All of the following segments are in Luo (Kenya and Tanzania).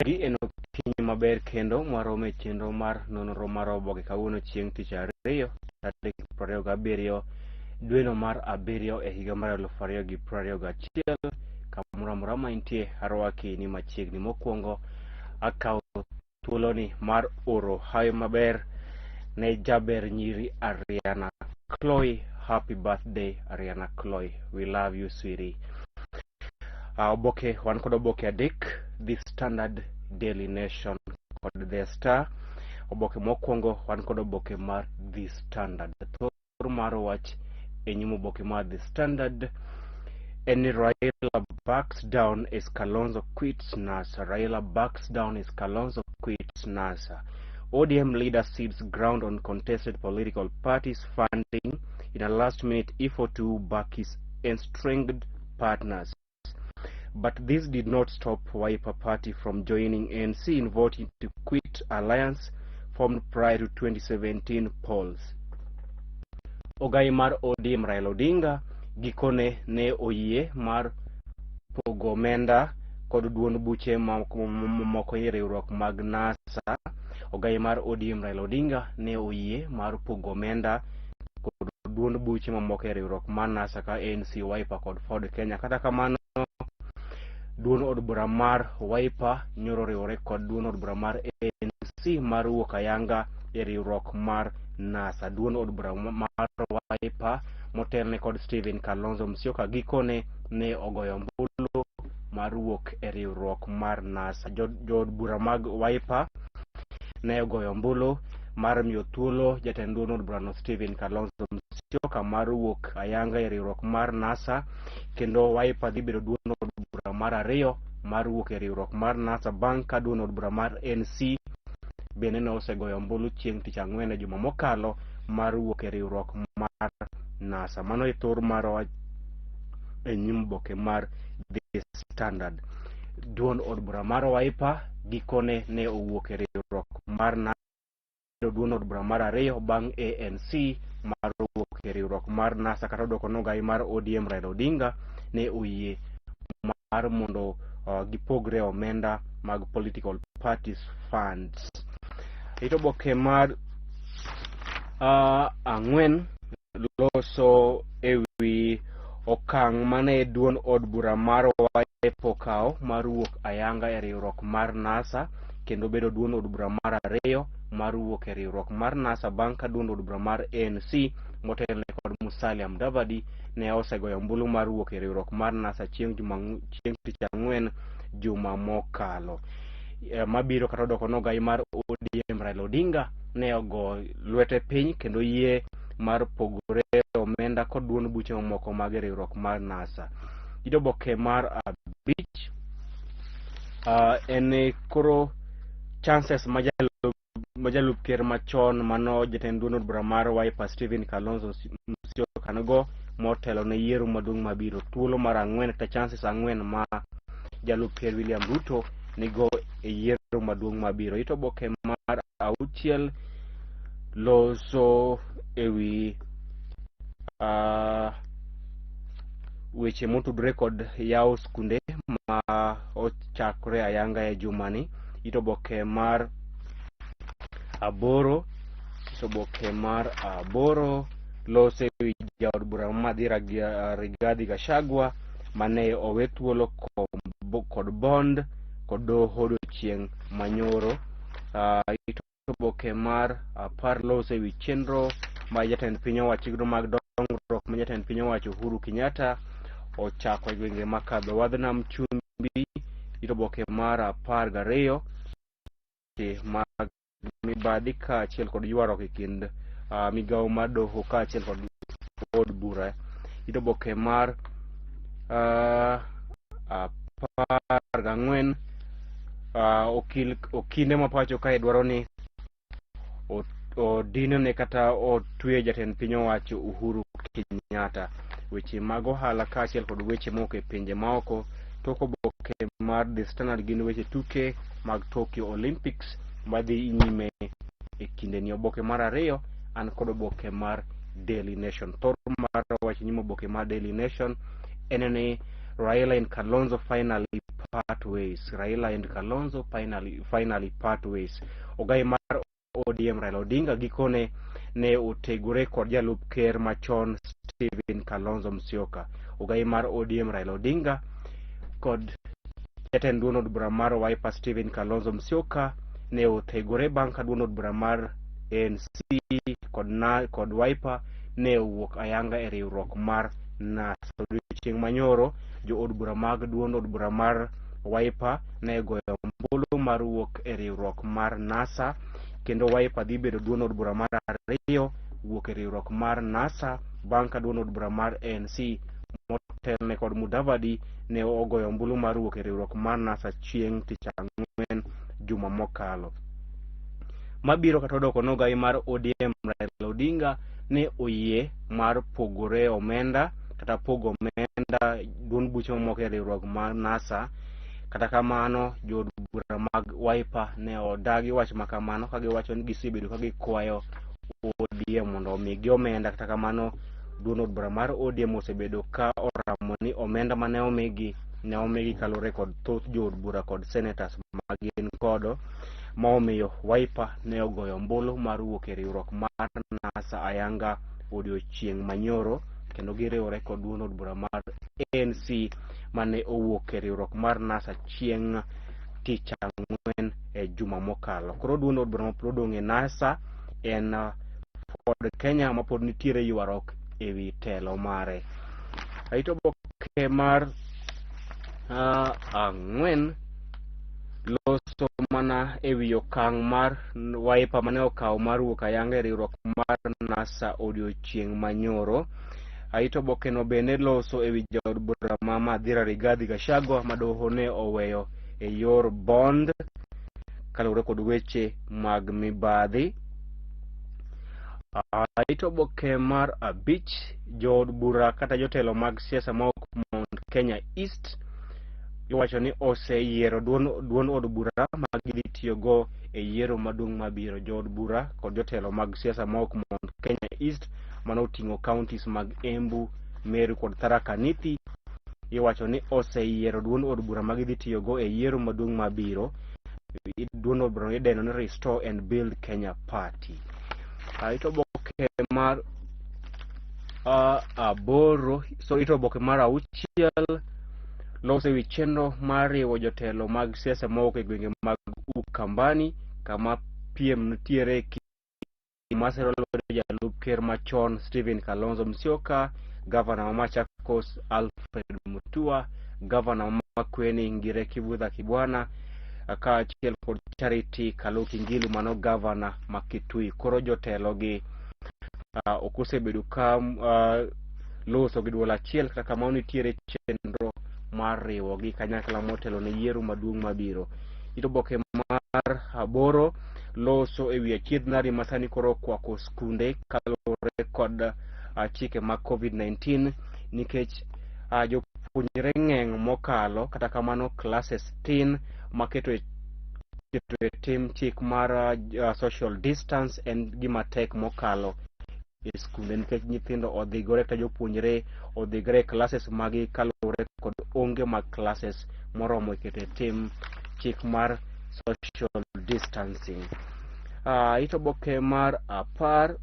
Gi en okinyi maber kendo mwaromo e chenro mar nonro mar oboke kawuono chieng' tich ariyo tarik 27 dweno mar abiriyo e higa mar 2021. Kamoro amora ma intie, arwaki ni machiegni. Mokwongo akawo thuoloni mar oro hawi maber ne jaber nyiri Ariana Chloe. Happy birthday, Ariana Chloe, we love you, sweetie. Oboke wan kod oboke adek: The Standard, Daily Nation kod The Star. Oboke mokwongo, wan kod oboke mar The Standard. Thor mar wach e nyim oboke mar The Standard en ni "Raila backs down as Kalonzo quits NASA". Raila backs down as Kalonzo quits NASA. ODM leader cedes ground on contested political parties funding in a last minute effort to back his estranged partners. But this did not stop Wiper Party from joining ANC in voting to quit alliance formed prior to 2017 polls. Ogai mar ODM Raila Odinga gikone ne oyie mar pogo omenda kod duond buche mamoko e riwruok mag NASA. Ogai mar ODM Raila Odinga ne oyie mar pogo omenda kod duond buche mamoko e riwruok mar NASA ka ANC, Wiper kod Ford Kenya. Kata kamano, duond od bura mar Wiper nyoro oriwore kod duond od bura mar ANC mar wuok ayanga e riwruok mar NASA. Duond od bura mar Wiper motelne kod Stephen Kalonzo Musyoka gikone ne ogoyo ombulu mar wuok e riwruok mar NASA. Jood bura mag Wiper ne ogoyo ombulu mar miyo thuolo jatend duond od burano Stephen Kalonzo Musyoka mar wuok ayanga e riwruok mar NASA, kendo Wiper dhi bedo duond od bura mar ariyo mar wuok e riwruok mar NASA bang' ka duond od bura mar ANC bende ne osegoyo ombulu chieng' tich ang'wen e juma mokalo mar wuok e riwruok mar NASA. Mano e thor mar wach e nyim oboke mar The Standard. Duond od bura mar Wiper gikone ne owuok e riwruok mar NASA, duond od bura mar ariyo bang' ANC mar wuok e riwruok mar NASA, kata odoko nogai mar ODM Raila Odinga ne oyie mar mondo gipogre omenda mag political parties funds. It oboke mar ang'wen loso ewi okang' mane duond od bura mar Wiper okawo mar wuok ayanga e riwruok mar NASA kendo bedo duond od bura mar ariyo mar wuok e riwruok mar NASA bang' ka duond od bura mar ANC motelne kod Musalia Mudavadi ne osegoyo ombulu mar wuok e riwruok mar NASA chieng' tich ang'wen juma mokalo. Mabiro kata odoko nogai mar ODM Raila Odinga ne ogo lwete piny kendo yie mar pogore omenda kod duond buche mamoko mag riwruok mar NASA. It oboke mar abich en koro chances ma jalup ker machon mano jatend duond od bura mar Wiper Stephen Kalonzo Musyoka nigo motelo ne yiero maduong' mabiro. Thuolo mar ang'wen kata chances ang'wen ma jalup ker William Ruto nigo e yiero maduong' mabiro. It oboke mar auchiel loso ewi weche motudore kod yawo skunde ma ochakore ayanga e jumani. It oboke mar aboro, it oboke mar aboro loso ewi jaod bura ma Mathira Rigathi Gachagua mane owe thuolo kod bond kod doho odiochieng' manyoro. It oboke mar 10 loso ewi chenro ma jatend piny owacho, chenro mag dongruok ma jatend piny owacho Uhuru Kenyatta ochako e gwenge makadho wadh nam chumbi. It oboke mar 12, weche mag mibadhi kaachiel kod ywaruok e kind migawo mar doho kaachiel kod od bura. It oboke mar 14, okil okinde ma pacho kae dwaro ni odinne kata otwe jatend piny owacho Uhuru Kenyatta. Weche mag ohala kaachiel kod weche moko e pinje maoko. Tok oboke mar The Standard gin weche tuke mag Tokyo Olympics madhi nyime e kindeni. Oboke mar ariyo, an kod oboke mar Daily Nation. Thor mar wach nyim oboke mar Daily Nation en ni "Raila and Kalonzo finally part ways. Raila and Kalonzo finally part ways. Ogai mar ODM Raila Odinga gikone ne otegore kod jalup ker machon Stephen Kalonzo Musyoka. Ogai mar ODM Raila Odinga kod jatend duond od bura mar Wiper Stephen Kalonzo Musyoka ne othegore bang' ka duond od bura mar ANC kod Wiper ne owuok ayanga e riwruok mar NASA. Odiochieng' manyoro, jo od bura mag duond od bura mar Wiper ne goyo ombulu mar wuok e riwruok mar NASA, kendo Wiper dhi bedo duond od bura mar ariyo wuok e riwruok mar NASA bang' ka duond od bura mar ANC motelne kod Mudavadi ne ogoyo ombulu mar wuok e riwruok mar NASA chieng' tich ang'wen juma mokalo. Mabiro kata odoko nogai mar ODM Raila Odinga ne oyie mar pogore omenda kata pogo omenda duond buche mamoko e riwruok mar NASA. Kata kamano, jood bura mag Wiper ne odagi wach ma kamano ka giwacho ni gisebedo ka gikwayo ODM mondo omigi omenda. Kata kamano, duond od bura mar ODM osebedo ka oramo ni omenda mane omigi ne omigi kaluwore kod thoth jood bura kod senators ma gin kodo, ma omiyo Wiper ne ogoyo ombulu mar wuok e riwruok mar NASA ayanga odiochieng' manyoro, kendo giriwore kod duond od bura mar ANC mane owuok e riwruok mar NASA chieng' tich ang'wen e juma mokalo. Koro duond od bura mapod odong' e NASA en Ford Kenya mapod nitiere ywaruok ewi telo mare. Aito oboke mar ang'wen loso mana ewi okang' mar Wiper mane okawo mar wuok ayanga e riwruok mar NASA odiochieng' manyoro. Aito oboke no bende loso ewi jaod bura ma Mathira Rigathi Gachagua ma doho ne oweyo e yor bond kaluwore kod weche mag mibadhi. Aito oboke mar abich, jood bura kata jotelo mag siasa ma ok Mount Kenya East iwacho ni oseyiero duond od bura ma gidhi tiyogo e yiero maduong' mabiro. Jood bura kod jotelo mag siasa ma ok Mount Kenya East mano oting'o counties mag Embu, Meru kod Tharaka Nithi iwacho ni oseyiero duond od bura ma gidhi tiyogo e yiero maduong' mabiro. Duond od bura idendo ni Restore and Build Kenya Party. Aito oboke mar aboro, so ito oboke mar auchiel loso ewi chenro mar riwo jotelo mag siasa mowuok e gwenge mag Ukambani kama piem nitiere masero lwedo jalup ker machon Stephen Kalonzo Musyoka, gavana ma Machakos Alfred Mutua, gavana ma Makueni Ngire Kivutha Kibwana kaachiel kod Charity Kaluki Ngilu mano gavana ma Kitui. Koro jotelo gi ok osebedo ka loso gi duol achiel, kata kamano nitiere chenro mar riwogi kanyakla motelo ne yiero maduong' mabiro. Ito oboke mar aboro loso ewi achiedh nadi ma sani koro okwako skunde kaluwore kod chike mag COVID-19 nikech jopuonjre ng'eny mokalo, kata kamano classes tin maketo e keto e tim chik mar social distance en gima tek mokalo e skunde nikech nyithindo odhigore kata jopuonjre odhigore e classes magi kaluwore kod onge mag classes moromo e keto e tim chik mar social distancing. Ito oboke mar apar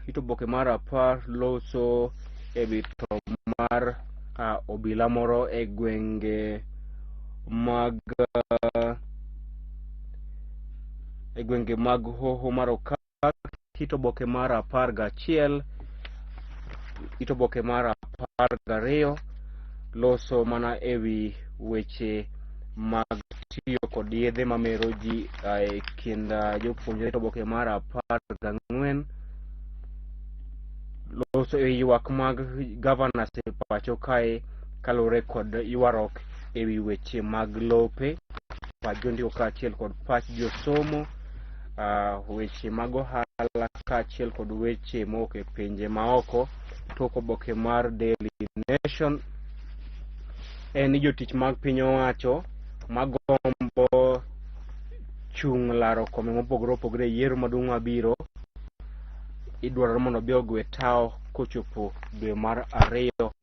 ito oboke mar apar loso ewi tho mar obila moro e gwenge mag e gwenge mag hoho mar Okak. Ito oboke mar 11, ito oboke mar 12 loso mana ewi weche mag tiyo kod yedhe mamero ji e kind jopuonjre. Ito oboke mar 14 loso e ywak mag governors e pacho kae kaluwore kod ywaruok ewi weche mag lope. Pach jondiko kaachiel kod pach josomo, weche mag ohala kaachiel kod weche mowuok e pinje maoko. Tok oboke mar Daily Nation en ni jotich mag piny owacho magombo chung' laro kombe mopogore opogore e yiero maduong' mabiro idwaro mondo obi ogwe tao kochopo dwe mar ariyo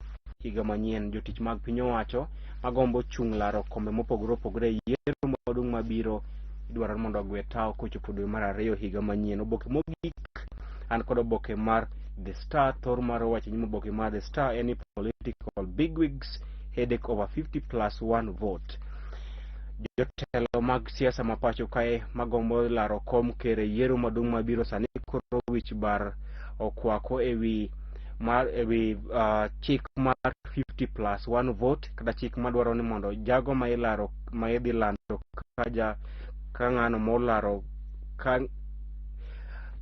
higa higa manyien. Jotich mag piny owacho magombo chung' laro kombe mopogore opogore e yiero maduong' mabiro idwaro ni mondo ogwe tawo kochopo dwe mar ariyo higa manyien. Oboke mogik an kod oboke mar The Star. Thor mar wacho nyim oboke mar The Star en ni political bigwigs headache over 50 plus 1 vote. Jotelo mag siasa ma pacho kae magombo laro kom ker e yiero maduong' mabiro sani koro wich bar okwako ewi mar ewi chik mar 50 plus 1 vote kata chik madwaro ni mondo jago ma ilaro ma idhi lando ka ja ka ng'ano molaro ka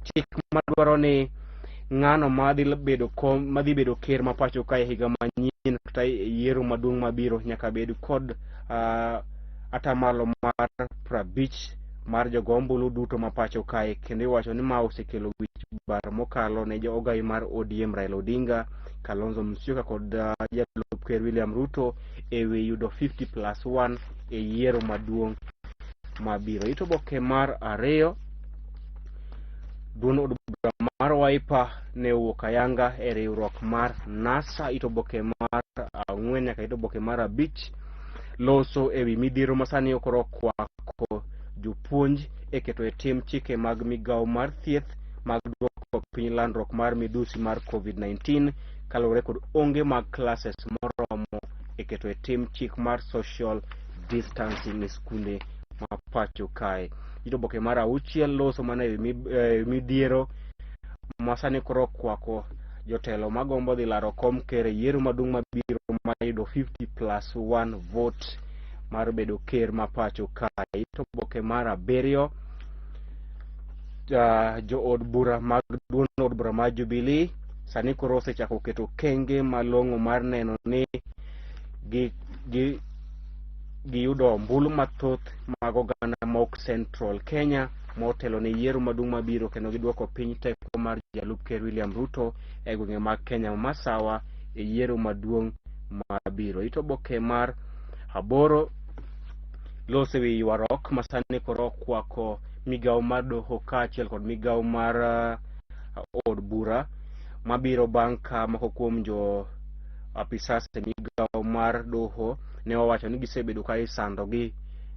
chik madwaro ni ng'ano madhi bedo kom madhi bedo ker ma pacho kae higa manyien kata e yiero maduong' mabiro nyaka bed kod atamalo mar 50 mar jogo ombulu duto ma pacho kae. Kendo iwacho ni ma osekelo wich bar mokalo ne ogai mar ODM Raila Odinga, Kalonzo Musyoka kod jalup ker William Ruto ewi yudo 50 plus 1 e yiero maduong' mabiro. It oboke mar ariyo, duond od bura mar Wiper ne owuok ayanga e riwruok mar NASA. It oboke mar 4 nyaka it oboke mar 5 loso ewi midhiero masani koro okwako jopuonj e keto e tim chike mag migawo mar thieth mag duoko piny landruok mar midhusi mar COVID-19 kaluwore kod onge mag classes moromo e keto e tim chik mar social distancing e skunde ma pacho kae. It oboke mar 6 loso mana ewi midhiero masani koro okwako jotelo magombo dhi laro kom ker e yiero maduong' mabiro mayudo 50 plus 1 vote mar bedo ker ma pacho kae. It oboke mar 7, jood bura mag duond od bura mar Jubilee sani koro osechako keto okenge malong'o mar neno ni giyudo ombulu mathoth mag oganda ma Central Kenya motelo ne yiero maduong' mabiro, kendo giduoko piny teko mar jalup ker William Ruto e gwenge mag Kenya ma Masawa e yiero maduong' mabiro. It oboke mar 8 loso ewi ywaruok masani koro okwako migawo mar doho kaachiel kod migawo mar od bura mabiro bang' ka moko kuom jo apisas e migawo mar doho ne owacho ni gisebedo ka isandogi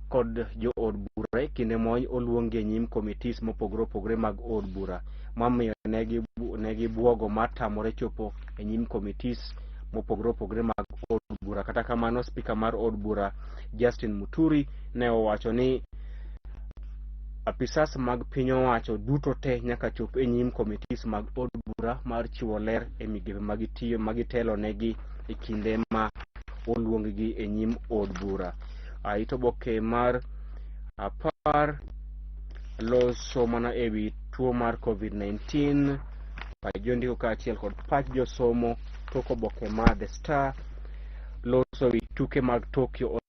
kod jo od bura e kinde ma oluongi e nyim committees mopogore opogore mag od bura, mamiyo ne gibuogo mar tamore chopo e nyim committees mopogore opogore mag od bura. Kata kamano, spika mar od bura Justin Muturi ne owacho ni apisas mag piny owacho duto te nyaka chop e nyim committees mag od bura mar chiwo ler e migepe magitiyo magitelo negi e kinde ma oluong-gi e nyim od bura. It oboke mar 10 loso mana ewi tuo mar COVID-19, pach jondiko kaachiel kod pach josomo. Tok oboke mar The Star loso ewi tuke mag Tokyo